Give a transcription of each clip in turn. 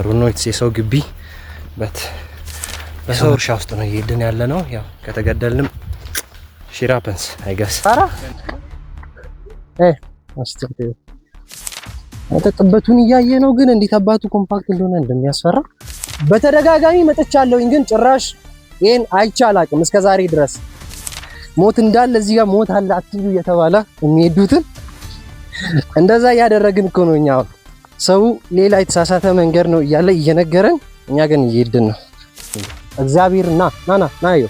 ሩኖ የሰው ግቢ but በሰው እርሻ ውስጥ ነው እየሄድን ያለ ነው። ያው ከተገደልንም shit happens, I guess። ኧረ ጥበቱን እያየ ነው ግን እንዴት አባቱ compact እንደሆነ እንደሚያስፈራ። በተደጋጋሚ መጥቻለሁኝ፣ ግን ጭራሽ ይሄን አይቼ አላውቅም እስከ ዛሬ ድረስ። ሞት እንዳለ እዚህ ጋር ሞት አለ አትዩ እየተባለ የሚሄዱትን እንደዛ እያደረግን እኮ ነው እኛ። አሁን ሰው ሌላ የተሳሳተ መንገድ ነው እያለ እየነገረን እኛ ግን እየሄድን ነው። እግዚአብሔር ና ና ና ና ዮ።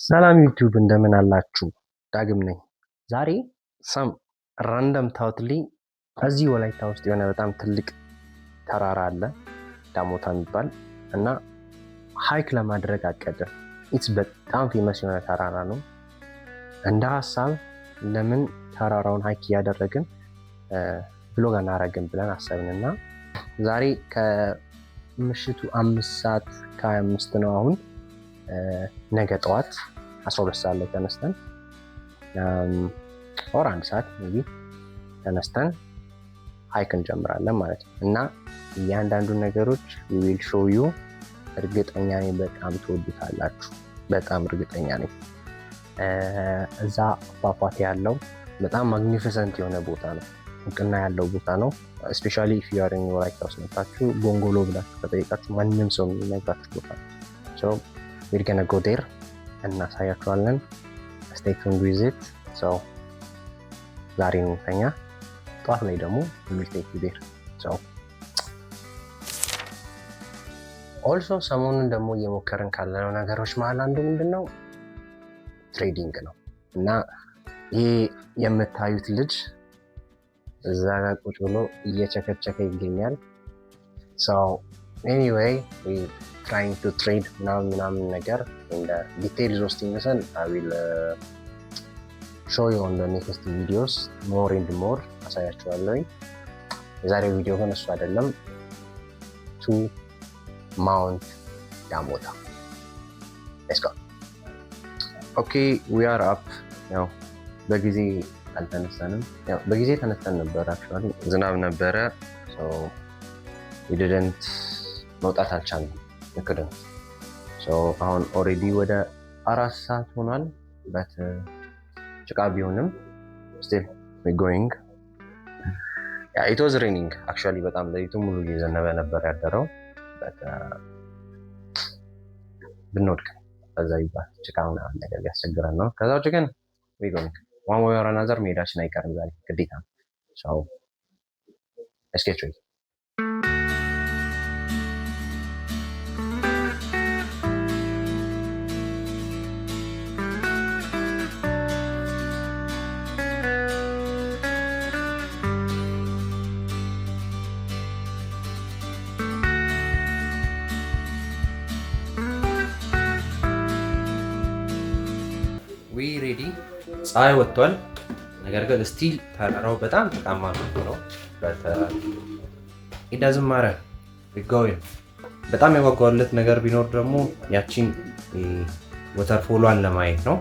ሰላም YouTube፣ እንደምን አላችሁ? ዳግም ነኝ። ዛሬ some random thought ላይ እዚህ ወላይታ ውስጥ የሆነ በጣም ትልቅ ተራራ አለ ዳሞታ የሚባል እና hike ለማድረግ አቀድን። It's በጣም famous የሆነ ተራራ ነው። እንደ ሀሳብ ለምን ተራራውን hike እያደረግን vlog አናረግም ብለን አሰብን እና ዛሬ ከምሽቱ 5 ሰዓት ከ25 ነው አሁን። ነገ ጠዋት 12 ሰዓት ላይ ተነስተን or 1 ሰዓት maybe ተነስተን hike እንጀምራለን ማለት ነው እና እያንዳንዱ ነገሮች will show you። እርግጠኛ ነኝ በጣም ትወዱታላችሁ። በጣም እርግጠኛ ነኝ። እዛ ፏፏቴ ያለው በጣም magnificent የሆነ ቦታ ነው። እውቅና ያለው ቦታ ነው። Especially if you are in ወላይታ ውስጥ መጣችሁ ጎንጎሎ ብላችሁ ከጠየቃችሁ ማንም ሰው የሚነግራችሁ ቦታ ነው። So we're gonna go there፣ እናሳያችኋለን። Stay tuned with it። So ዛሬ እንተኛ፣ ጠዋት ላይ ደግሞ we'll take you there። So also ሰሞኑን ደግሞ እየሞከርን ካለነው ነገሮች መሀል አንዱ ምንድን ነው? Trading ነው። እና ይሄ የምታዩት ልጅ እዛ ጋር ቁጭ ብሎ እየቸከቸከ ይገኛል። Anyway, trying to trade ምናምን ምናምን ነገር detail those things ን I will show you on next videos, more and more አሳያችኋለሁኝ። የዛሬው ቪዲዮ ግን እሱ አይደለም። To Mount ዳሞታ, let's go። Okay, we are up። ያው በጊዜ አልተነሳንም። ያው በጊዜ ተነስተን ነበር። Actually ዝናብ ነበረ። So we didn't መውጣት አልቻልንም። Couldn't። So አሁን already ወደ 4 ሰዓት ሆኗል። But ጭቃ ቢሆንም still we going። It was raining actually፣ በጣም ሌሊቱ ሙሉ እየዘነበ ነበር ያደረው። But ብንወድቅ በዛ ይባል ጭቃ ምናምን ነገር ሊያስቸግረን ነው። ከዛ ውጭ ግን we going one way or another፣ መሄዳችን አይቀርም ዛሬ ግዴታ ነው። So let's get ready። We ready። ፀሐይ ወጥቷል። ነገር ግን still ተራራው በጣም ጭቃማ ነው። It doesn't matter, going። በጣም የጓጓለት ነገር ቢኖር ደግሞ ያቺን waterfall ኧን ለማየት ነው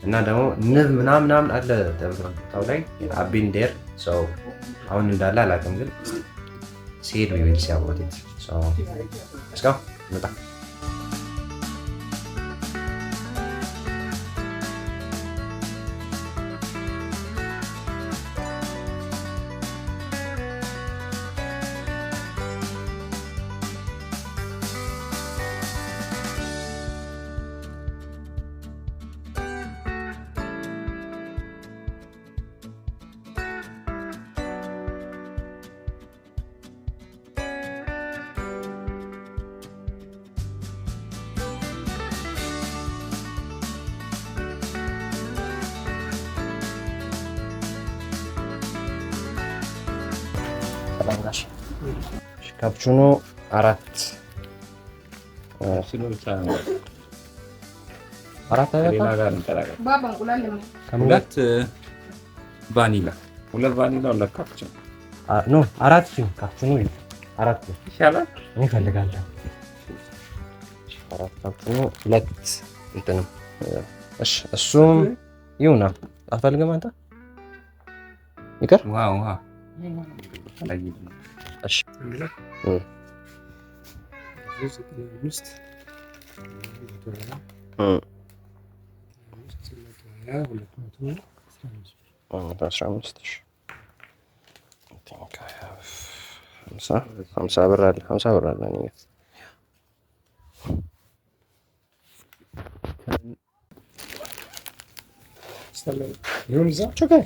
እና ደግሞ ንብ ምናምን ምናምን አለ ተብሏል ቦታው ላይ። I've been there፣ አሁን እንዳለ አላውቅም፣ ግን ሲሄድ we will see about it። Let's go፣ እንውጣ። ሰላም ጋሽ። ካፕቹኖ አራት አራት። ከሌላ ጋር እንቀላቀል። ሁለት ቫኒላ፣ ሁለት ቫኒላ፣ ሁለት ካፕቹኖ። No፣ አራት ሲሆን ካፕቹኖ አራት ይሻላል። እኔ እፈልጋለሁ። አራት ካፕቹኖ፣ ሁለት እንትንም። እሺ፣ እሱም ይሁና። አትፈልግም አንተ? ይቅር። ውሃ እሺ። 95፣ 120፣ 120፣ 215። 15። እሺ፣ I think I have 50 ብር አለ፣ 50 ብር አለ እኔ ጋር። ይሁን እዛ። Okay.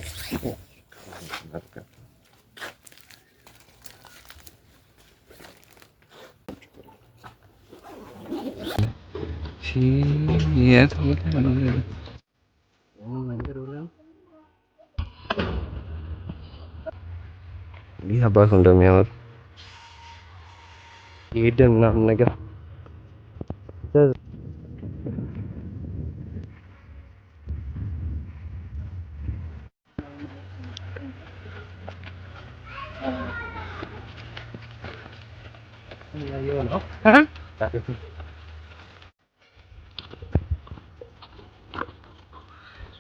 የት? እንዴት አባቱ እንደሚያምር የሄደን ምናምን ነገር። ነው።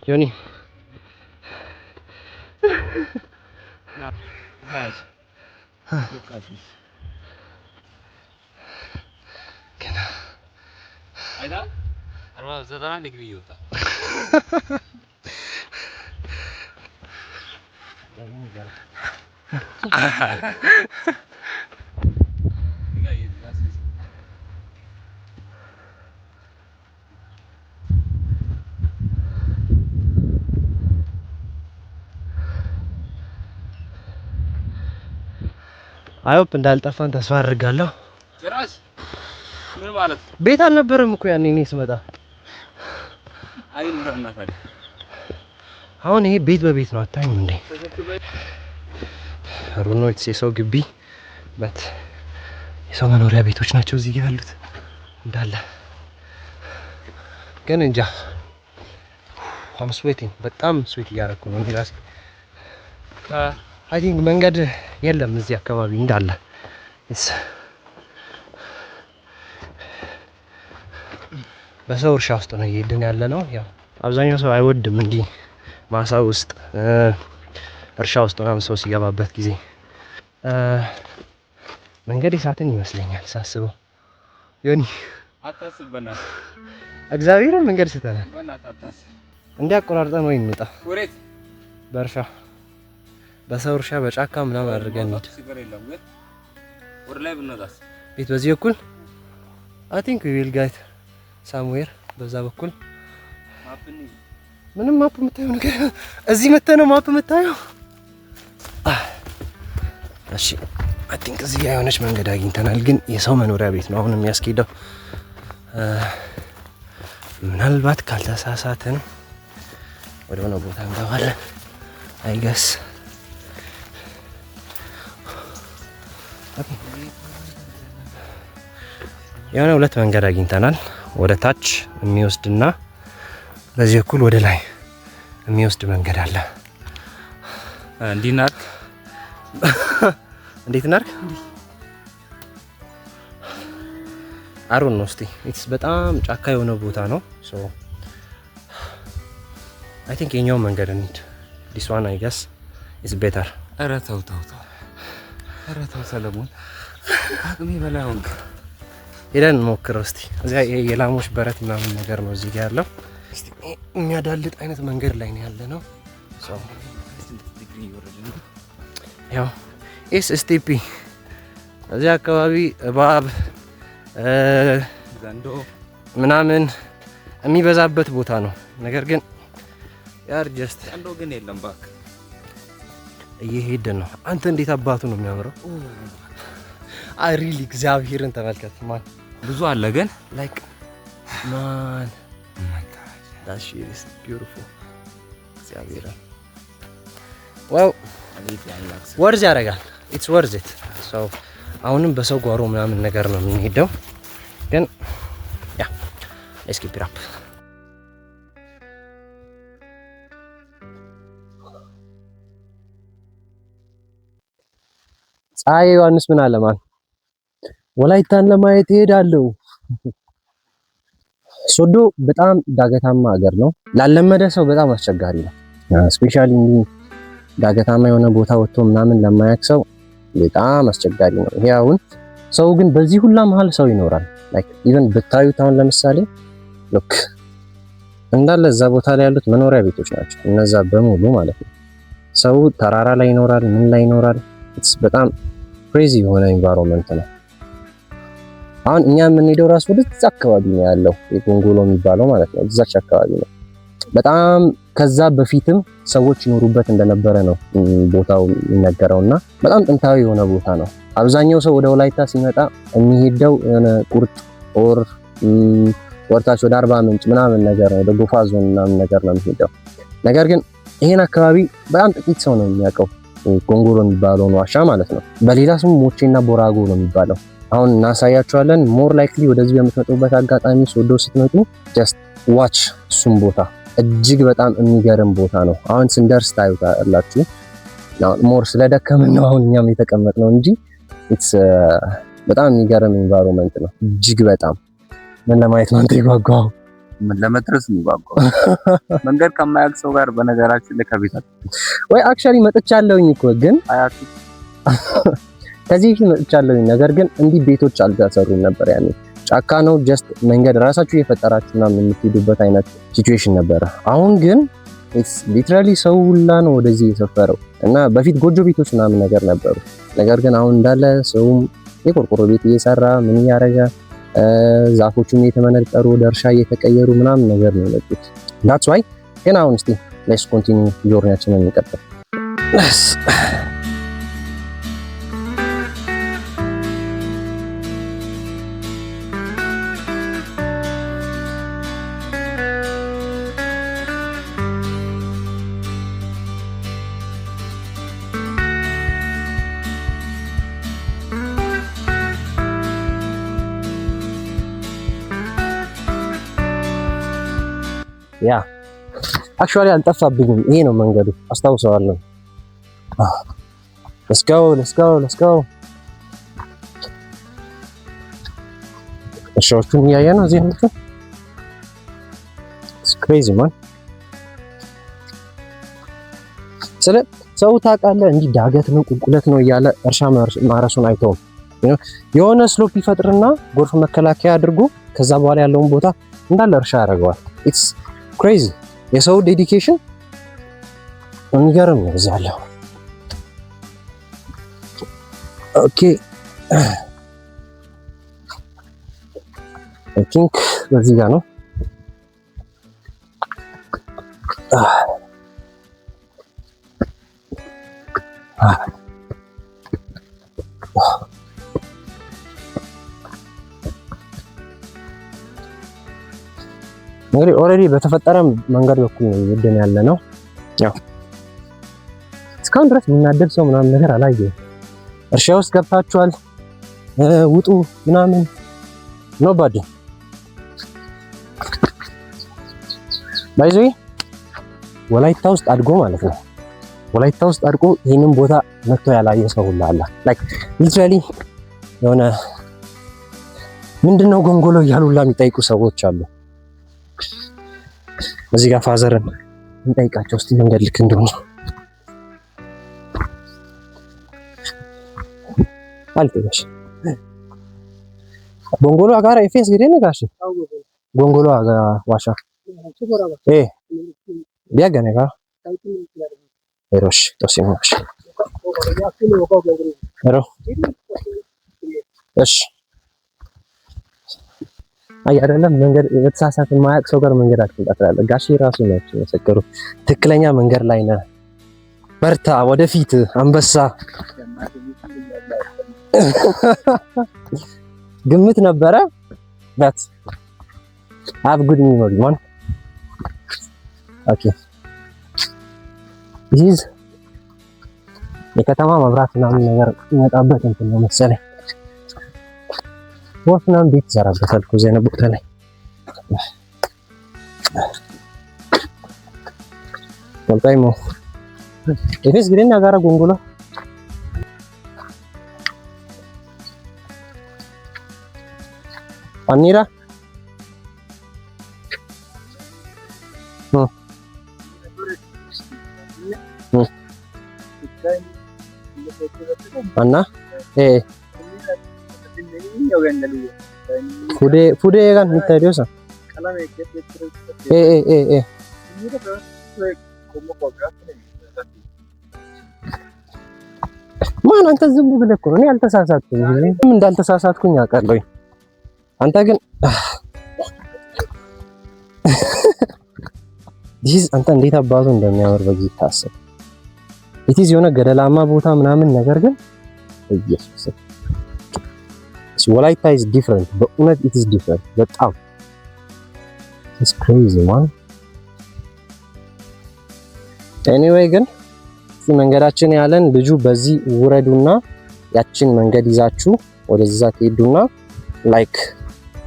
ዮኒ። ገና 90 ዲግሪ እየወጣ። I hope እንዳልጠፋን ተስፋ አድርጋለሁ። ጭራሽ ምን ማለት ነው? ቤት አልነበረም እኮ ያኔ እኔ ስመጣ። አይኑረና ታዲያ። አሁን ይሄ ቤት በቤት ነው፣ አታይም እንዴ? ሩኖ የሰው ግቢ but የሰው መኖሪያ ቤቶች ናቸው እዚህ ጋር ያሉት እንዳለ። ግን እንጃ፣ I'm sweating፣ በጣም sweat እያደረኩ ነው እኔ ራሴ። I think መንገድ የለም እዚህ አካባቢ እንዳለ። በሰው እርሻ ውስጥ ነው እየሄድን ያለ ነው። ያው አብዛኛው ሰው አይወድም እንዲህ ማሳ ውስጥ፣ እርሻ ውስጥ ምናምን ሰው ሲገባበት ጊዜ። መንገድ የሳትን ይመስለኛል ሳስበው። ዮኒ። አታስብ በእናትህ። እግዚአብሔርን መንገድ ስተናል። በእናትህ አታስብ። እንዲህ አቆራርጠን ወይ እንውጣ። ወዴት? በእርሻ፣ በሰው እርሻ፣ በጫካ ምናምን አድርገን እንሂድ። ችግር የለውም ግን ወደ ላይ ብንወጣስ? ቤት በዚህ በኩል። I think we will get somewhere በዛ በኩል። Map እንይ። ምንም map የምታየው ነገር፣ እዚህ መተህ ነው map የምታየው። እሺ፣ I think እዚህ ጋር የሆነች መንገድ አግኝተናል፣ ግን የሰው መኖሪያ ቤት ነው አሁን የሚያስኬደው። ምናልባት ካልተሳሳትን ወደ ሆነ ቦታ እንገባለን። I guess okay። የሆነ ሁለት መንገድ አግኝተናል። ወደ ታች የሚወስድና በዚህ በኩል ወደ ላይ የሚወስድ መንገድ አለ። እንዲህ እናድርግ። እንዴት እናድርግ? አሩን ነው። እስቲ it's በጣም ጫካ የሆነ ቦታ ነው። So I think የኛው መንገድ እንሂድ። This one, I guess, is better። ኧረ ተው ተው ተው፣ ኧረ ተው ሰለሞን፣ አቅሜ በላይ ሆንክ። ሄደን እንሞክረው እስቲ። እዚያ ይሄ የላሞች በረት ምናምን ነገር ነው እዚህ ጋር ያለው። እስቲ የሚያዳልጥ አይነት መንገድ ላይ ነው ያለ ነው። So ዲግሪ እየወረድን ነው። ያው it's steepy። እዚህ አካባቢ እባብ ዘንዶ ምናምን የሚበዛበት ቦታ ነው። ነገር ግን we're just ዘንዶ ግን የለም እባክህ። እየሄድን ነው። አንተ እንዴት አባቱ ነው የሚያምረው! I really እግዚአብሔርን ተመልከት man። ብዙ አለ ግን። Like, man, Oh my God. That shit is beautiful። እግዚአብሔርን wow። አቤት የአምላክ ስራ። Worth ያደርጋል። It's worth it። So አሁንም በሰው ጓሮ ምናምን ነገር ነው የምንሄደው፣ ግን yeah, let's keep it up። ፀሐይ ዮሐንስ ምን አለ man? ወላይታን ለማየት እሄዳለሁ። ሶዶ በጣም ዳገታማ ሀገር ነው። ላለመደ ሰው በጣም አስቸጋሪ ነው። Especially እንዲህ ዳገታማ የሆነ ቦታ ወጥቶ ምናምን ለማያውቅ ሰው በጣም አስቸጋሪ ነው። ይሄ አሁን ሰው ግን በዚህ ሁላ መሀል ሰው ይኖራል። Like even ብታዩት አሁን ለምሳሌ look፣ እንዳለ እዛ ቦታ ላይ ያሉት መኖሪያ ቤቶች ናቸው እነዛ በሙሉ ማለት ነው። ሰው ተራራ ላይ ይኖራል፣ ምን ላይ ይኖራል። በጣም crazy የሆነ environment ነው። አሁን እኛ የምንሄደው ራሱ ወደዛ አካባቢ ነው ያለው፣ የጎንጎሎ የሚባለው ማለት ነው። እዛች አካባቢ ነው። በጣም ከዛ በፊትም ሰዎች ይኖሩበት እንደነበረ ነው ቦታው የሚነገረውና በጣም ጥንታዊ የሆነ ቦታ ነው። አብዛኛው ሰው ወደ ወላይታ ሲመጣ የሚሄደው የሆነ ቁርጥ or ወርታች ወደ አርባ ምንጭ ምናምን ነገር ነው፣ ወደ ጎፋ ዞን ምናምን ነገር ነው የሚሄደው። ነገር ግን ይሄን አካባቢ በጣም ጥቂት ሰው ነው የሚያውቀው፣ ጎንጎሎ የሚባለውን ዋሻ ማለት ነው። በሌላ ስሙ ሞቼና ቦራጎ ነው የሚባለው። አሁን እናሳያችኋለን። More likely ወደዚህ በምትመጡበት አጋጣሚ ሶዶ ስትመጡ just watch እሱም ቦታ እጅግ በጣም የሚገርም ቦታ ነው። አሁን ስንደርስ ታዩታላችሁ። More ስለደከምን ነው አሁን እኛም የተቀመጥነው እንጂ it's በጣም የሚገርም environment ነው። እጅግ በጣም ምን ለማየት ነው አንተ የጓጓው? ምን ለመድረስ ነው የጓጓው? መንገድ ከማያውቅ ሰው ጋር በነገራችን ላይ ከቤት ወይ actually መጥቻለሁኝ እኮ ግን አያቱ ከዚህ በፊት መጥቻለሁኝ። ነገር ግን እንዲህ ቤቶች አልተሰሩም ነበር ያኔ። ጫካ ነው፣ just መንገድ ራሳችሁ እየፈጠራችሁ ምናምን የምትሄዱበት አይነት situation ነበረ። አሁን ግን literally ሰው ሁላ ነው ወደዚህ የሰፈረው እና በፊት ጎጆ ቤቶች ምናምን ነገር ነበሩ። ነገር ግን አሁን እንዳለ ሰውም የቆርቆሮ ቤት እየሰራ ምን እያደረገ ዛፎቹም እየተመነጠሩ ወደ እርሻ እየተቀየሩ ምናምን ነገር ነው የመጡት። That's why ግን አሁን እስቲ let's continue journey ያችንን እንቀጥል። Yeah, actually አልጠፋብኝም። ይሄ ነው መንገዱ፣ አስታውሰዋለሁ። Let's go, let's go, let's go። እርሻዎቹን እያየ ነው እዚህ ያሉት። It's crazy, man። ስለ ሰው ታውቃለህ፣ እንዲህ ዳገት ነው ቁልቁለት ነው እያለ እርሻ ማረሱን አይተውም። የሆነ slope ይፈጥርና ጎርፍ መከላከያ አድርጎ ከዛ በኋላ ያለውን ቦታ እንዳለ እርሻ ያደርገዋል። It's crazy። የሰው dedication የሚገርም ነው እዚህ ያለው። Okay, I think በዚህ ጋር ነው። እንግዲህ already በተፈጠረ መንገድ በኩል ነው እየሄድን ያለ ነው። ያው እስካሁን ድረስ የሚናደድ ሰው ምናምን ነገር አላየሁም። እርሻ ውስጥ ገብታችኋል ውጡ ምናምን nobody። By the way ወላይታ ውስጥ አድጎ ማለት ነው፣ ወላይታ ውስጥ አድጎ ይህንን ቦታ መጥቶ ያላየ ሰው ሁላ አለ። Like literally የሆነ ምንድነው ጎንጎሎ እያሉ ሁላ የሚጠይቁ ሰዎች አሉ። እዚህ ጋር father ን እንጠይቃቸው እስቲ መንገድ ልክ እንደሆነ። አልጠየሽ ጎንጎሎ አጋራ ኤፌስ ግዴ ነጋሽ ጎንጎሎ አጋ ዋሻ ኤ ቢያገነ ጋ ሄሮሽ ቶሲሞሽ ሄሮ እሺ። አይ አይደለም፣ መንገድ በተሳሳተ የማያውቅ ሰው ጋር መንገድ አትምጣ ትላለህ። ጋሼ ራሱ ናቸው የመሰከሩ፣ ትክክለኛ መንገድ ላይ ነህ፣ በርታ፣ ወደፊት አንበሳ። ግምት ነበረ but have good memory, man። Okay, this የከተማ መብራት ምናምን ነገር የሚመጣበት እንትን ነው መሰለኝ። ወፍ ምናምን ቤት ይሰራበታል እኮ እዚህ አይነት ቦታ ላይ። ወልቃይሞ ኤፌስ ግሬና ጋራ ጎንጎሎ አኒራ እና ፉዴ ጋር የሚታየው ሰው ኤ ኤ ኤ ማን አንተ ዝም ብለህ እኮ ነው። እኔ አልተሳሳትኩም፣ እንዳልተሳሳትኩኝ አውቃለሁ። አንተ ግን this አንተ እንዴት አባቱ እንደሚያምር በጌታ አስብ። It's የሆነ ገደላማ ቦታ ምናምን ነገር ግን ኢየሱስ ወላይታ is different። በእውነት it is different በጣም። It's crazy, man። Anyway ግን መንገዳችን ያለን ልጁ በዚህ ውረዱና ያችን መንገድ ይዛችሁ ወደዛ ትሄዱና like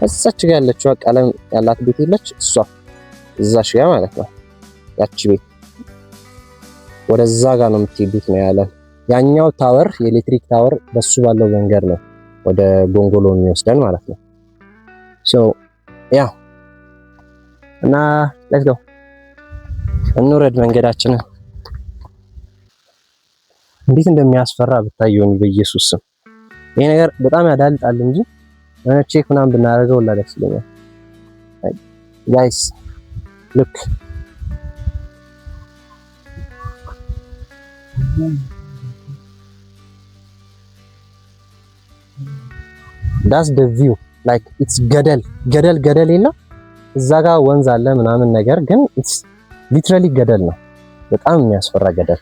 እዛች ጋር ያለችው ቀለም ያላት ቤት የለች፣ እሷ እዛች ጋር ማለት ነው። ያቺ ቤት ወደዛ ጋር ነው የምትሄዱት ነው ያለን። ያኛው tower፣ የኤሌክትሪክ tower በሱ ባለው መንገድ ነው ወደ ጎንጎሎ የሚወስደን ማለት ነው። So yeah እና let's go፣ እንውረድ መንገዳችንን። እንዴት እንደሚያስፈራ ብታየውን በኢየሱስ ስም። ይሄ ነገር በጣም ያዳልጣል እንጂ የሆነ check ምናምን ብናደርገው ሁላ ደስ ይለኛል። Guys, look, that's the view. Like it's ገደል ገደል ገደል የለም፣ እዛ ጋር ወንዝ አለ ምናምን ነገር ግን it's literally ገደል ነው። በጣም የሚያስፈራ ገደል።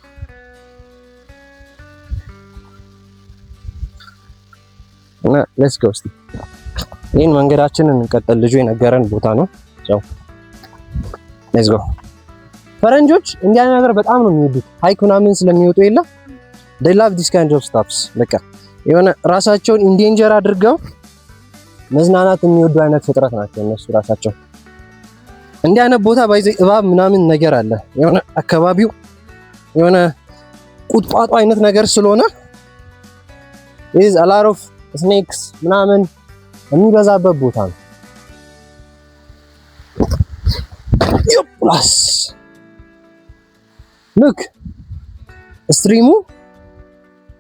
እና let's go፣ እስቲ ይህን መንገዳችንን እንቀጥል። ልጁ የነገረን ቦታ ነው። So let's go። ፈረንጆች እንዲህ አይነት ነገር በጣም ነው የሚወዱት። Hike ምናምን ስለሚወጡ የለ፣ they love this kind of stuffs። በቃ የሆነ ራሳቸውን endanger አድርገው መዝናናት የሚወዱ አይነት ፍጥረት ናቸው እነሱ ራሳቸው። እንዲህ አይነት ቦታ by the way እባብ ምናምን ነገር አለ። የሆነ አካባቢው የሆነ ቁጥቋጦ አይነት ነገር ስለሆነ is a lot of snakes ምናምን የሚበዛበት ቦታ ነው። Plus look, stream ኡ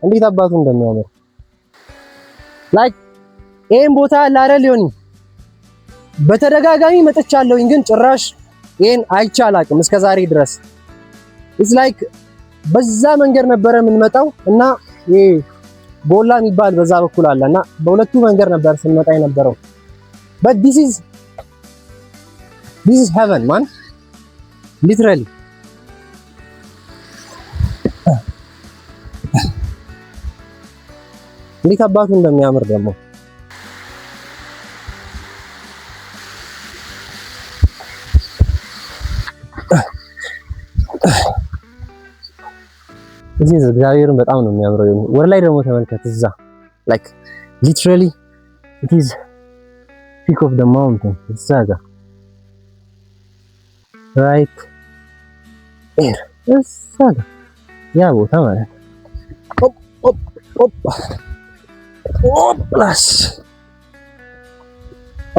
እንዴት አባቱ እንደሚያምር። Like ይሄን ቦታ አለ አይደል ዮኒ፣ በተደጋጋሚ መጥቻለሁኝ፣ ግን ጭራሽ ይሄን አይቼ አላውቅም እስከ ዛሬ ድረስ። It's like በዛ መንገድ ነበረ የምንመጣው እና ይሄ ጎላ የሚባል በዛ በኩል አለ እና በሁለቱ መንገድ ነበር ስንመጣ የነበረው። But this is heaven, man, literally። እንዴት አባቱ እንደሚያምር ደግሞ። እዚህ እግዚአብሔርን በጣም ነው የሚያምረው። ወደ ላይ ደግሞ ተመልከት። እዛ like literally it is peak of the mountain እዛ ጋር right there እዛ ጋር ያ ቦታ ማለት ነው። ኦፕ ኦፕ ኦፕ ኦፕ ፕላስ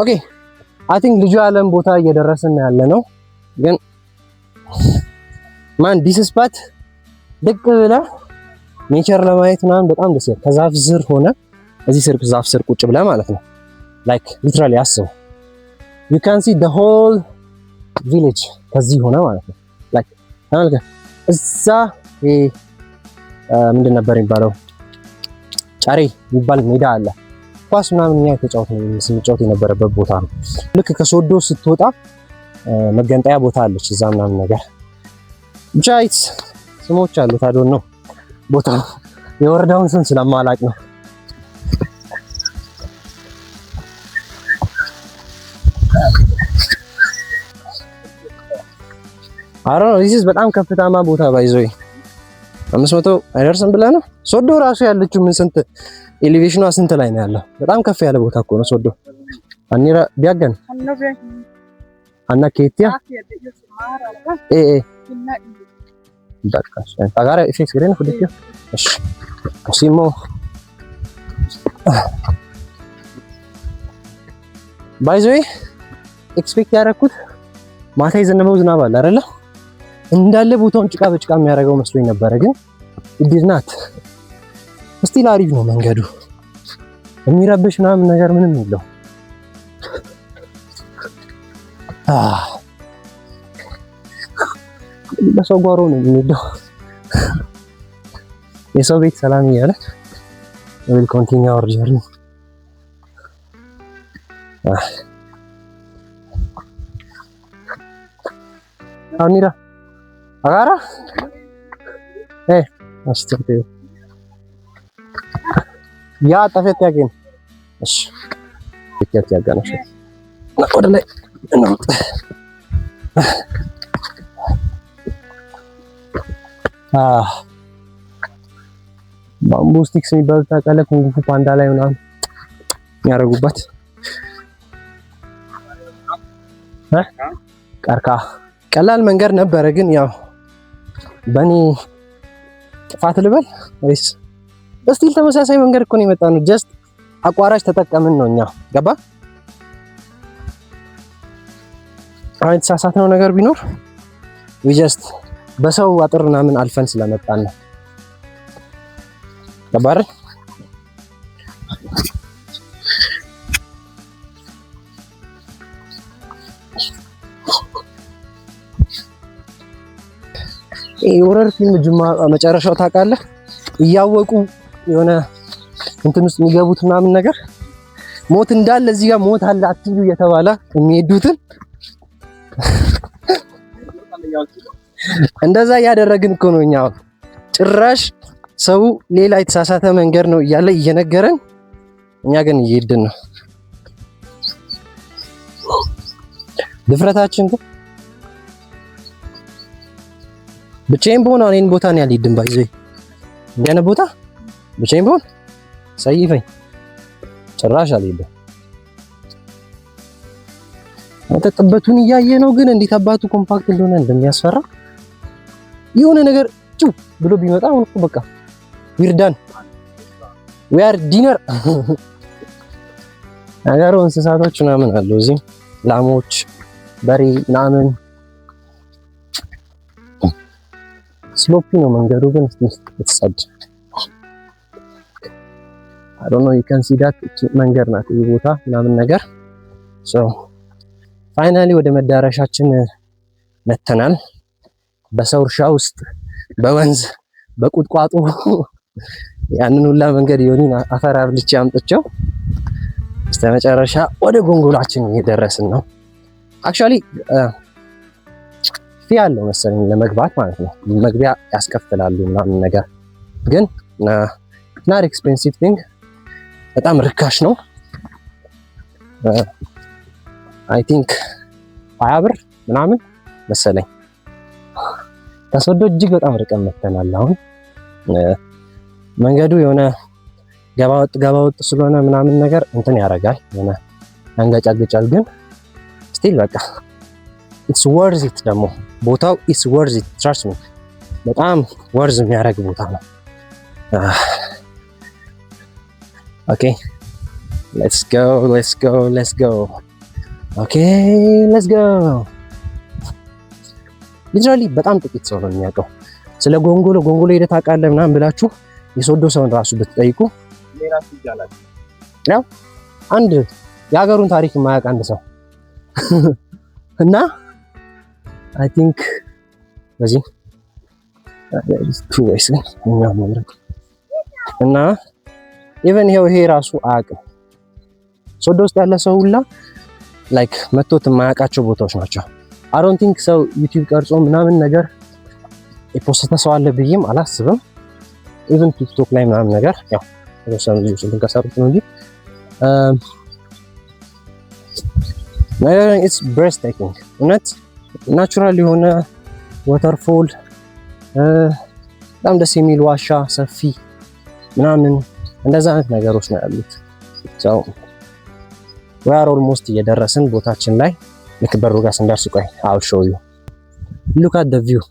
okay, I think ልጁ ያለን ቦታ እየደረስን ያለ ነው። ግን man, this spot ድቅ ብለህ nature ለማየት ምናምን በጣም ደስ ይላል። ከዛፍ ስር ሆነ እዚህ ስር ዛፍ ስር ቁጭ ብለህ ማለት ነው። Like literally አስበው፣ you can see the whole village ከዚህ ሆነ ማለት ነው። Like ተመልከት፣ እዛ ይሄ ምንድን ነበር የሚባለው፣ ጨሬ የሚባል ሜዳ አለ። ኳስ ምናምን እኛ የተጫወት ስንጫወት የነበረበት ቦታ ነው። ልክ ከሶዶ ስትወጣ መገንጠያ ቦታ አለች እዛ ምናምን ነገር፣ ብቻ it's ስሞች አሉት። I don't know፣ ቦታ የወረዳውን ስም ስለማላቅ ነው። አረ this በጣም ከፍታማ ቦታ by the way፣ 500 አይደርስም ብለህ ነው። ሶዶ ራሱ ያለችው ምን ስንት elevation ኗ ስንት ላይ ነው ያለው? በጣም ከፍ ያለ ቦታ እኮ ነው ሶዶ። አኒራ ቢያገን አና ኬቲያ ኤ ኤ በቃ ታጋራ ኢፌክስ ግሬን ሁለትዮ። እሺ ሲሞ by the way expect ያደረኩት ማታ የዘነበው ዝናብ አለ አይደለ? እንዳለ ቦታውን ጭቃ በጭቃ የሚያደርገው መስሎኝ ነበረ፣ ግን it did not። Still አሪፍ ነው መንገዱ። የሚረብሽ ምናምን ነገር ምንም የለው። አህ በሰው ጓሮ ነው የሚሄደው። የሰው ቤት ሰላም እያለ we'll continue our journey። አኒራ አጋራ እ አስተርቴ ያ ጠፈት ያገኝ እሺ ያጋናሽ ወደ ላይ እንሩጥ። አህ bamboo sticks የሚባሉት ታውቃለህ? Kung Fu Panda ላይ ምናምን የሚያደርጉበት ቀርከሃ። ቀላል መንገድ ነበረ፣ ግን ያው በእኔ ጥፋት ልበል ወይስ still ተመሳሳይ መንገድ እኮ ነው የመጣነው። Just አቋራጭ ተጠቀምን ነው እኛ። ገባ? አሁን የተሳሳትነው ነገር ቢኖር we just በሰው አጥር ምናምን አልፈን ስለመጣን ነው። ገባ አይደል? የ horror ፊልም ጅማ መጨረሻው ታውቃለህ? እያወቁ የሆነ እንትን ውስጥ የሚገቡት ምናምን ነገር ሞት እንዳለ እዚህ ጋር ሞት አለ አትዩ እየተባለ የሚሄዱትን እንደዛ እያደረግን እኮ ነው እኛ። አሁን ጭራሽ ሰው ሌላ የተሳሳተ መንገድ ነው እያለ እየነገረን፣ እኛ ግን እየሄድን ነው። ድፍረታችን ግን ብቻዬን ብሆን አሁን ይሄን ቦታ ነው ያልሄድም። By the way እንዲህ ዓይነት ቦታ ብቻዬን ብሆን ሰይፈኝ ጭራሽ አልሄድም። አንተ ጥበቱን እያየ ነው ግን እንዴት አባቱ compact እንደሆነ እንደሚያስፈራ። የሆነ ነገር ጭው ብሎ ቢመጣ አሁን እኮ በቃ we're done, we are dinner። ነገሩ እንስሳቶች ምናምን አሉ እዚህ፣ ላሞች፣ በሬ ምናምን። Slopey ነው መንገዱ ግን የተጸዳ። I don't know, you can see that መንገድ ናት ይህ ቦታ ምናምን ነገር። So finally ወደ መዳረሻችን መተናል። በሰው እርሻ ውስጥ፣ በወንዝ፣ በቁጥቋጦ ያንን ሁላ መንገድ ዮኒን አፈር አብልቼ አምጥቼው በስተመጨረሻ ወደ ጎንጎላችን እየደረስን ነው። Actually fee አለው መሰለኝ ለመግባት ማለት ነው። መግቢያ ያስከፍላሉ ምናምን ነገር፣ ግን not expensive thing፣ በጣም ርካሽ ነው። I think 20 ብር ምናምን መሰለኝ። ከሶዶ እጅግ በጣም ርቀን መተናል። አሁን መንገዱ የሆነ ገባ ወጥ ገባ ወጥ ስለሆነ ምናምን ነገር እንትን ያደርጋል፣ የሆነ ያንገጫግጫል። ግን still በቃ it's worth it። ደግሞ ቦታው it's worth it, trust me፣ በጣም worth የሚያደርግ ቦታ ነው። Okay, let's go, let's go, let's go, okay, let's go። Literally በጣም ጥቂት ሰው ነው የሚያውቀው ስለ ጎንጎሎ። ጎንጎሎ ሄደህ ታውቃለህ ምናምን ብላችሁ የሶዶ ሰውን ራሱ ብትጠይቁ ያው አንድ የሀገሩን ታሪክ የማያውቅ አንድ ሰው እና I think በዚህ two ways ግን እኛ መምረጥ እና even ይሄው ይሄ ራሱ አያውቅም። ሶዶ ውስጥ ያለ ሰው ሁላ like መቶት የማያውቃቸው ቦታዎች ናቸው። I don't think ሰው YouTube ቀርጾ ምናምን ነገር የ post ተ ሰው አለ ብዬም አላስብም። Even TikTok ላይ ምናምን ነገር ያው የተወሰኑ ልጆች እንትን ከሰሩት ነው እንጂ ነገር it's breathtaking። እውነት natural የሆነ waterfall፣ በጣም ደስ የሚል ዋሻ፣ ሰፊ ምናምን እንደዛ አይነት ነገሮች ነው ያሉት። So we are almost እየደረስን ቦታችን ላይ። ልክ በሩ ጋር ስንደርስ ቆይ I'll show you. Look at the view።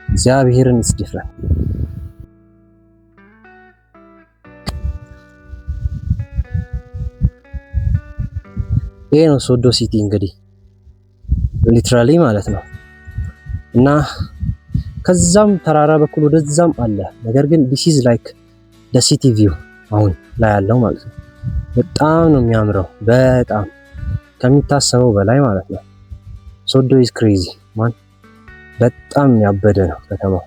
እግዚአብሔርን it's different። ይሄ ነው ሶዶ city እንግዲህ። Literally ማለት ነው። እና ከዛም ተራራ በኩል ወደዛም አለ። ነገር ግን this is like the city view አሁን ላይ ያለው ማለት ነው። በጣም ነው የሚያምረው፣ በጣም ከሚታሰበው በላይ ማለት ነው። ሶዶ is crazy, man። በጣም ያበደ ነው ከተማው።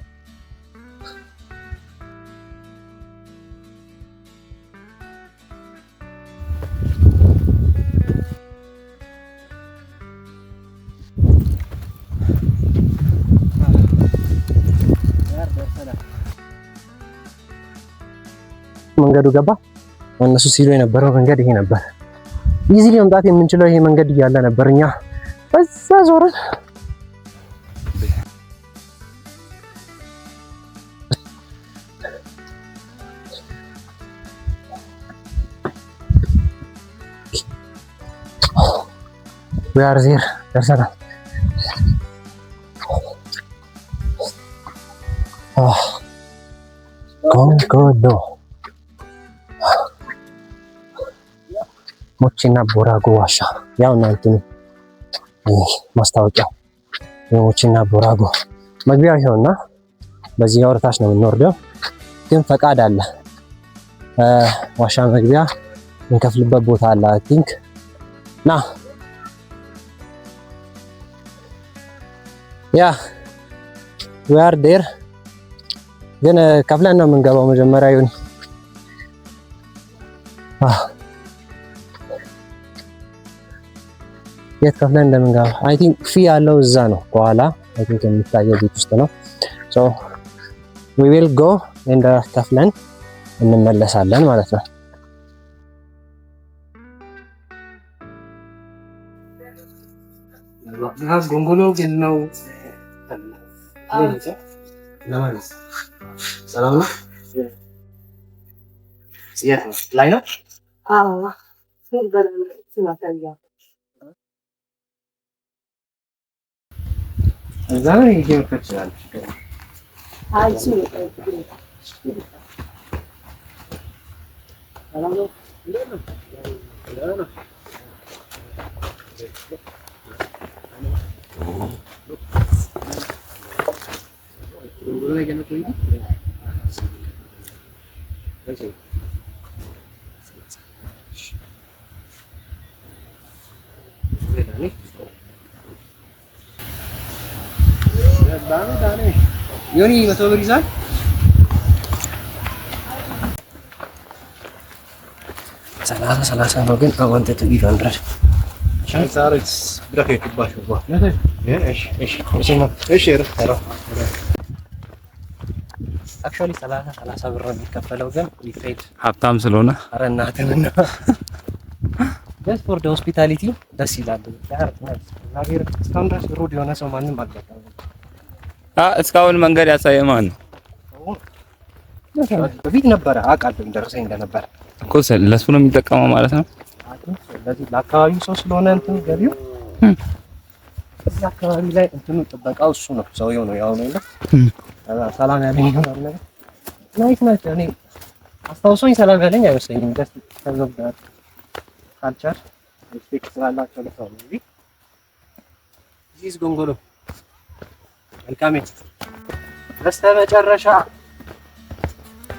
መንገዱ ገባ። እነሱ ሲሉ የነበረው መንገድ ይሄ ነበር። Easily መምጣት የምንችለው ይሄ መንገድ እያለ ነበር እኛ በዛ ዞርን። We are there፣ ደርሰናል። ጎንጎሎ ሞቼና ቦራጎ ዋሻ፣ ያው እናንተ ማስታወቂያው የሞቼና ቦራጎ መግቢያው ይኸውና፣ በዚህ ጋር ወደታች ነው የምንወርደው፣ ግን ፈቃድ አለ። ዋሻ መግቢያ የምንከፍልበት ቦታ አለ። I think ና yeah, we are there፣ ግን ከፍለን ነው የምንገባው። መጀመሪያ ይሁን የት ከፍለን እንደምንገባ I think fee ያለው እዛ ነው ከኋላ፣ I think የሚታየው ቤት ውስጥ ነው። So we will go and ከፍለን እንመለሳለን ማለት ነው። ጎንጎሎ ነው። ሰላም ነው። የት ነው? ላይ ነው። አዎ። እዛ ነው ይሄ መክፈት ይችላል። አይ እሱ ሰላም ነው። ዮኒ 100 ብር ይዛል። 30 30 ነው ግን I want to give 100. ዛሬስ እሺ። Actually 30 30 ብር ነው የሚከፈለው፣ ግን we paid ሀብታም ስለሆነ። ኧረ እናትህን ነው፣ just for the hospitality። ደስ ይላል። እግዚአብሔር እስካሁን ድረስ rude የሆነ ሰው ማንም አልገጠመኝም። እስካሁን መንገድ ያሳየ ማን ነው? በፊት ነበረ፣ አውቃለሁ ደረሰኝ እንደነበረ። እኮ ለሱ ነው የሚጠቀመው ማለት ነው። ለዚህ ለአካባቢው ሰው ስለሆነ እንትኑ ገቢው እዚህ አካባቢ ላይ እንትኑ ጥበቃው እሱ ነው፣ ሰውየው ነው ያው ነው። ሰላም ያለኝ ምናምን ነገር nice ናቸው። እኔ አስታውሶኝ ሰላም ያለኝ አይመስለኝም። ደስ ተዘጋር culture respect ስላላቸው ለሰው ነው እንጂ። This ጎንጎሎ መልካሜ በስተመጨረሻ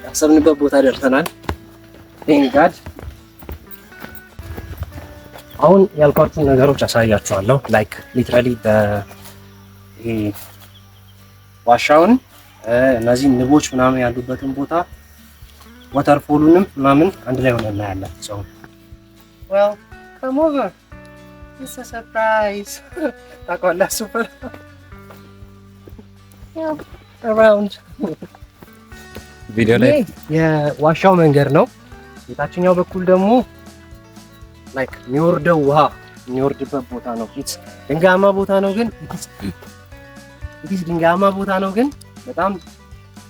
ያሰብንበት ቦታ ደርሰናል። Thank God። አሁን ያልኳችሁን ነገሮች አሳያችኋለሁ። Like literally ይሄ ዋሻውን፣ እነዚህ ንቦች ምናምን ያሉበትን ቦታ፣ waterfall ኡንም ምናምን አንድ ላይ ሆነ እናያለን። So well, come over, it's a surprise። ታውቀዋለህ፣ super around ቪዲዮ ላይ የዋሻው መንገድ ነው። የታችኛው በኩል ደግሞ like የሚወርደው ውሃ የሚወርድበት ቦታ ነው። It's ድንጋያማ ቦታ ነው፣ ግን it's ድንጋያማ ቦታ ነው፣ ግን በጣም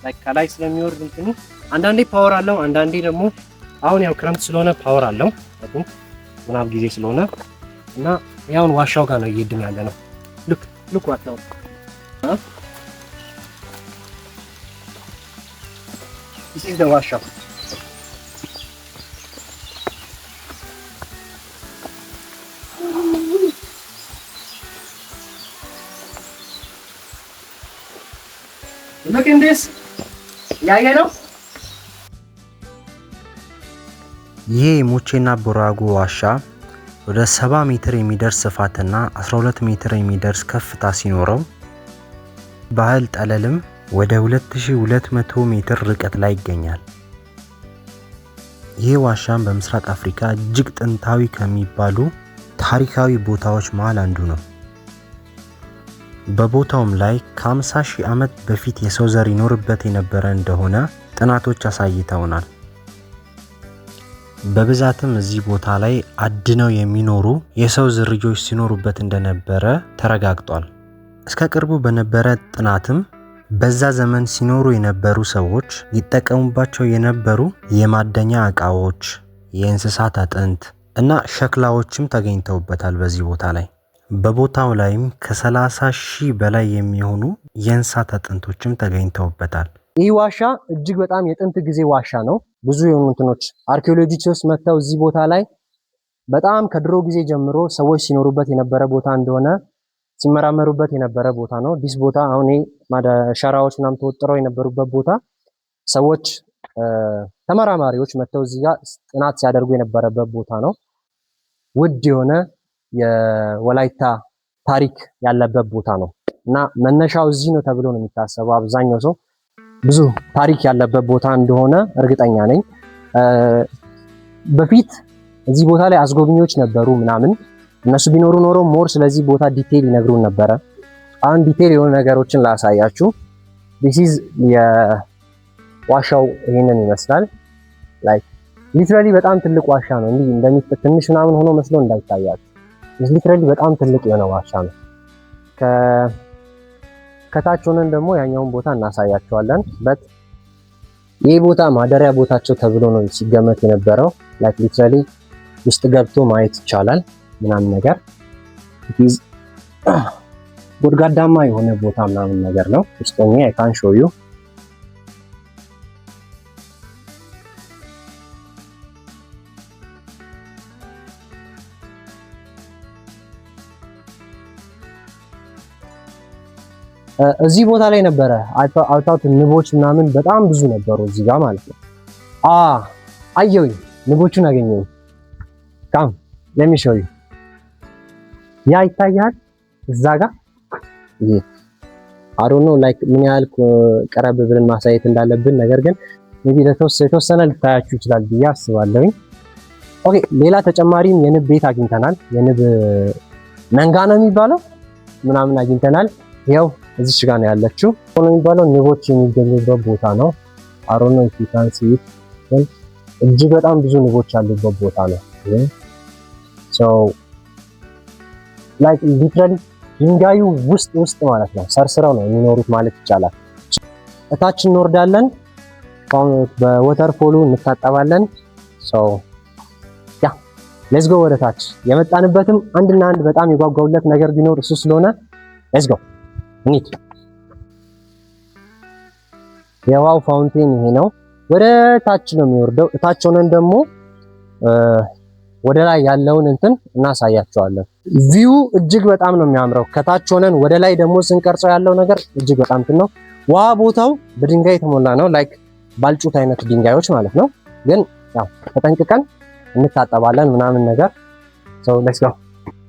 like ከላይ ስለሚወርድ እንትኑ አንዳንዴ power አለው፣ አንዳንዴ ደግሞ አሁን ያው ክረምት ስለሆነ power አለው። I think ዝናብ ጊዜ ስለሆነ እና ያውን ዋሻው ጋር ነው እየሄድን ያለ ነው። Look, look፣ ዋሻው። This is the ዋሻው። Look in this. ያየ ነው። ይሄ የሞቼና ቦራጎ ዋሻ ወደ 70 ሜትር የሚደርስ ስፋትና 12 ሜትር የሚደርስ ከፍታ ሲኖረው ባህር ጠለልም ወደ 2200 ሜትር ርቀት ላይ ይገኛል። ይህ ዋሻም በምስራቅ አፍሪካ እጅግ ጥንታዊ ከሚባሉ ታሪካዊ ቦታዎች መሃል አንዱ ነው። በቦታውም ላይ ከ50 ሺህ ዓመት በፊት የሰው ዘር ይኖርበት የነበረ እንደሆነ ጥናቶች አሳይተውናል። በብዛትም እዚህ ቦታ ላይ አድነው የሚኖሩ የሰው ዝርያዎች ሲኖሩበት እንደነበረ ተረጋግጧል። እስከ ቅርቡ በነበረ ጥናትም በዛ ዘመን ሲኖሩ የነበሩ ሰዎች ይጠቀሙባቸው የነበሩ የማደኛ እቃዎች፣ የእንስሳት አጥንት እና ሸክላዎችም ተገኝተውበታል በዚህ ቦታ ላይ። በቦታው ላይም ከ30 ሺህ በላይ የሚሆኑ የእንስሳት አጥንቶችም ተገኝተውበታል። ይህ ዋሻ እጅግ በጣም የጥንት ጊዜ ዋሻ ነው። ብዙ የሆኑ እንትኖች አርኪኦሎጂስቶች መጥተው እዚህ ቦታ ላይ በጣም ከድሮ ጊዜ ጀምሮ ሰዎች ሲኖሩበት የነበረ ቦታ እንደሆነ ሲመራመሩበት የነበረ ቦታ ነው። This ቦታ አሁን ሸራዎች ምናምን ተወጥረው የነበሩበት ቦታ ሰዎች ተመራማሪዎች መጥተው እዚህ ጋር ጥናት ሲያደርጉ የነበረበት ቦታ ነው። ውድ የሆነ የወላይታ ታሪክ ያለበት ቦታ ነው እና መነሻው እዚህ ነው ተብሎ ነው የሚታሰበው። አብዛኛው ሰው ብዙ ታሪክ ያለበት ቦታ እንደሆነ እርግጠኛ ነኝ። በፊት እዚህ ቦታ ላይ አስጎብኚዎች ነበሩ ምናምን። እነሱ ቢኖሩ ኖሮ more ስለዚህ ቦታ detail ይነግሩን ነበረ። አሁን detail የሆኑ ነገሮችን ላሳያችሁ። This is የዋሻው ይሄንን ይመስላል። Like literally በጣም ትልቅ ዋሻ ነው። እንዲህ እንደሚት ትንሽ ምናምን ሆኖ መስሎ እንዳይታያችሁ። Literally በጣም ትልቅ የሆነ ዋሻ ነው። ከታች ሆነን ደግሞ ያኛውን ቦታ እናሳያቸዋለን። But ይህ ቦታ ማደሪያ ቦታቸው ተብሎ ነው ሲገመት የነበረው። Like literally ውስጥ ገብቶ ማየት ይቻላል ምናምን ነገር፣ ጎድጓዳማ የሆነ ቦታ ምናምን ነገር ነው። ውስጥ ሆኜ I can show you። እዚህ ቦታ ላይ ነበረ አውታውት ንቦች ምናምን በጣም ብዙ ነበሩ እዚህ ጋር ማለት ነው። አየሁኝ፣ ንቦቹን አገኘሁኝ። Come, let me show you። ያ ይታያል እዛ ጋር። ይሄ I don't know like ምን ያህል ቀረብ ብለን ማሳየት እንዳለብን፣ ነገር ግን maybe የተወሰነ ልታያችሁ ይችላል ብዬ አስባለሁኝ። Okay፣ ሌላ ተጨማሪም የንብ ቤት አግኝተናል። የንብ መንጋ ነው የሚባለው ምናምን አግኝተናል። ይኸው እዚች ጋር ነው ያለችው። ነው የሚባለው ንቦች የሚገኙበት ቦታ ነው። I don't know if you can see it፣ ግን እጅግ በጣም ብዙ ንቦች ያሉበት ቦታ ነው። So like literally ድንጋዩ ውስጥ ውስጥ ማለት ነው ሰርስረው ነው የሚኖሩት ማለት ይቻላል። እታች እንወርዳለን፣ በ waterfall ኡ እንታጠባለን። So yeah, let's go ወደ ታች። የመጣንበትም አንድና አንድ በጣም የጓጓሁለት ነገር ቢኖር እሱ ስለሆነ let's go፣ እንሂድ። የውሃው fountain ይሄ ነው። ወደ ታች ነው የሚወርደው። እታች ሆነን ደግሞ ወደ ላይ ያለውን እንትን እናሳያቸዋለን። View እጅግ በጣም ነው የሚያምረው። ከታች ሆነን ወደ ላይ ደግሞ ስንቀርጸው ያለው ነገር እጅግ በጣም እንትን ነው። ውሃ ቦታው በድንጋይ የተሞላ ነው። Like ባልጩት አይነት ድንጋዮች ማለት ነው። ግን ያው ተጠንቅቀን እንታጠባለን ምናምን ነገር። So let's go።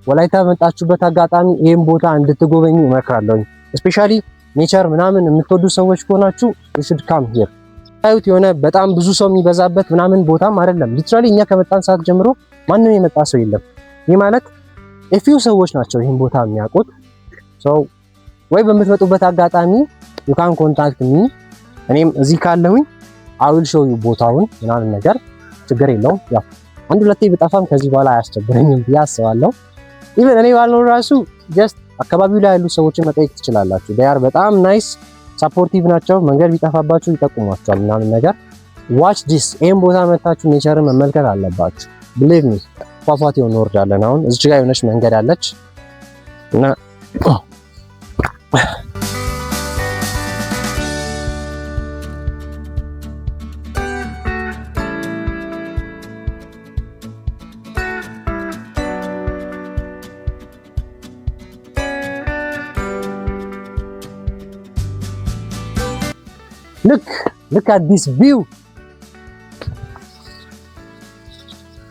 ወላይታ በመጣችሁበት አጋጣሚ ይህን ቦታ እንድትጎበኙ እመክራለሁ። Especially nature ምናምን የምትወዱ ሰዎች ከሆናችሁ you should come here። ታዩት የሆነ በጣም ብዙ ሰው የሚበዛበት ምናምን ቦታም አይደለም። Literally እኛ ከመጣን ሰዓት ጀምሮ ማንም የመጣ ሰው የለም። ይህ ማለት a few ሰዎች ናቸው ይህን ቦታ የሚያውቁት። So ወይ በምትመጡበት አጋጣሚ you can contact me። እኔም እዚህ ካለሁኝ I will show you ቦታውን ምናምን ነገር፣ ችግር የለውም። ያው አንድ ሁለቴ ብጠፋም ከዚህ በኋላ አያስቸግረኝም ብዬ አስባለሁ። Even እኔ ባልኖር ራሱ just አካባቢው ላይ ያሉ ሰዎችን መጠየቅ ትችላላችሁ። They are በጣም nice፣ supportive ናቸው። መንገድ ቢጠፋባችሁ ይጠቁሟቸዋል ምናምን ነገር። Watch this፣ ይሄን ቦታ መታችሁ nature ን መመልከት አለባችሁ። Believe me። ፏፏቴው እንወርዳለን። አሁን እዚች ጋር የሆነች መንገድ አለች እና Look, look at this view,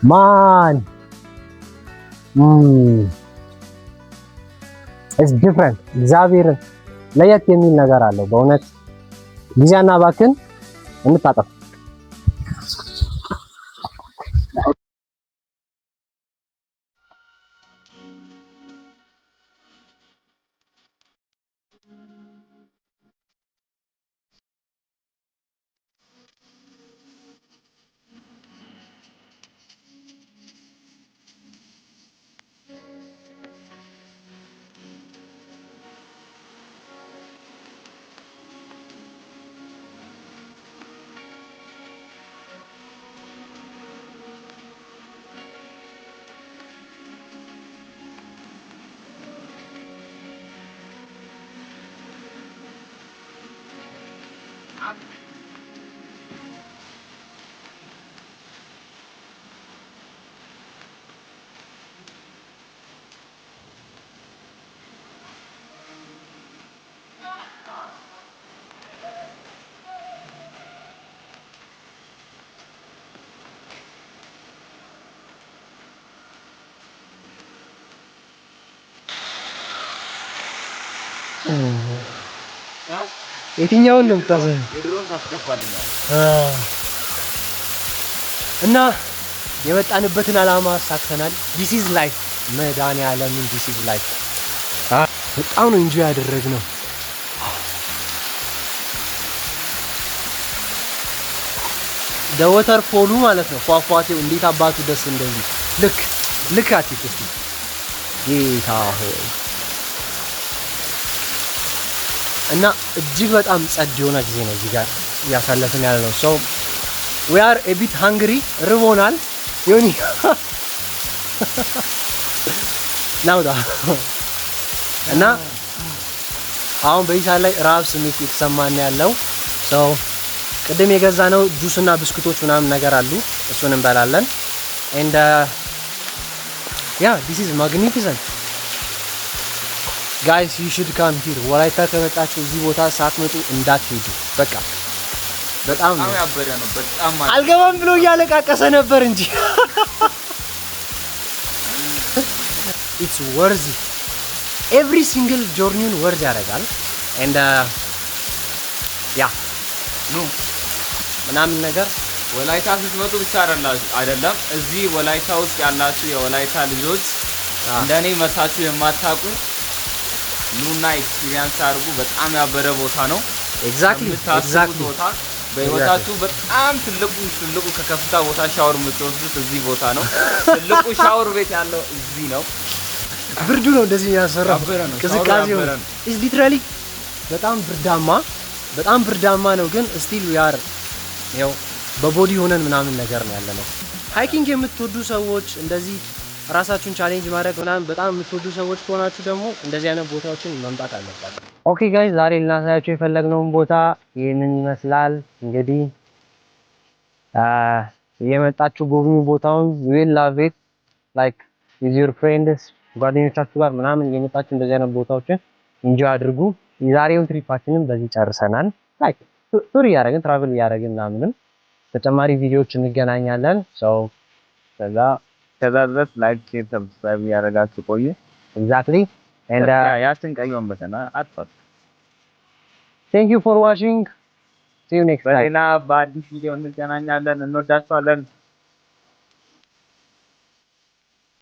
man. It's different። እግዚአብሔርን ለየት የሚል ነገር አለው በእውነት። ጊዜ አናባክን፣ እንታጠፍ። የትኛውን ነው የምታዘው? እና የመጣንበትን ዓላማ አሳክተናል። This is life። መድኃኒዓለምን፣ this is life። በጣም ነው enjoy ያደረግነው። Waterfall ኡ ማለት ነው፣ ፏፏቴው እንዴት አባቱ ደስ እንደሚል። Look, look at it። እስቲ ጌታ ሆይ! እና እጅግ በጣም ጸድ የሆነ ጊዜ ነው እዚህ ጋር እያሳለፍን ያለ ነው። So we are a bit hungry፣ ርቦናል። ዮኒ፣ ናውጣ። እና አሁን በዚህ ሰዓት ላይ ረሃብ ስሜት የተሰማን ያለው። So ቅድም የገዛነው ጁስ እና ብስኩቶች ምናምን ነገር አሉ፣ እሱን እንበላለን። And yeah, this is magnificent, guys. You should come here። ወላይታ ከመጣችሁ እዚህ ቦታ ሳትመጡ እንዳትሄዱ። በቃ በጣም ነው በጣም ያበደ ነው። በጣም ማለት አልገባም ብሎ እያለቃቀሰ ነበር እንጂ it's worth every single journey ውን worth ያደርጋል። And yeah ኑ። ምናምን ነገር። ወላይታ ስትመጡ ብቻ አይደለም፣ እዚህ ወላይታ ውስጥ ያላችሁ የወላይታ ልጆች፣ እንደኔ መታችሁ የማታውቁ ኑና experience አድርጉ። በጣም ያበደ ቦታ ነው። የምታስቡት ቦታ፣ በህይወታችሁ በጣም ትልቁ ትልቁ ከከፍታ ቦታ ሻወር የምትወስዱት እዚህ ቦታ ነው። ትልቁ ሻወር ቤት ያለው እዚህ ነው። ብርዱ ነው እንደዚህ የሚያሰራው። ያበደ ነው። ቅዝቃዜው ሻወሩ ያበደ ነው። Is literally በጣም ብርዳማ፣ በጣም ብርዳማ ነው፣ ግን still we are ያው በ body ሆነን ምናምን ነገር ነው ያለነው። Hiking የምትወዱ ሰዎች፣ እንደዚህ ራሳችሁን challenge ማድረግ ምናምን በጣም የምትወዱ ሰዎች ከሆናችሁ ደግሞ እንደዚህ አይነት ቦታዎችን መምጣት አለባችሁ። Okay guys፣ ዛሬ ልናሳያችሁ የፈለግነውን ቦታ ይህንን ይመስላል። እንግዲህ እየመጣችሁ ጎብኙ ቦታውን። Will love it. Like with your friends፣ ጓደኞቻችሁ ጋር ምናምን እየመጣችሁ እንደዚህ አይነት ቦታዎችን enjoy አድርጉ። የዛሬውን trip ኣችንን በዚህ ጨርሰናል። Like tour እያደረግን፣ travel እያደረግን ምናምንም ተጨማሪ ቪዲዮዎች እንገናኛለን። So ከዛ ከዛ ድረስ like፣ share፣ subscribe እያደረጋችሁ ቆዩ። Exactly, and ያችን ቀይዋን button አጥፋት። Thank you for watching. See you next time. በሌላ በአዲስ ቪዲዮ እንገናኛለን። እንወዳችኋለን።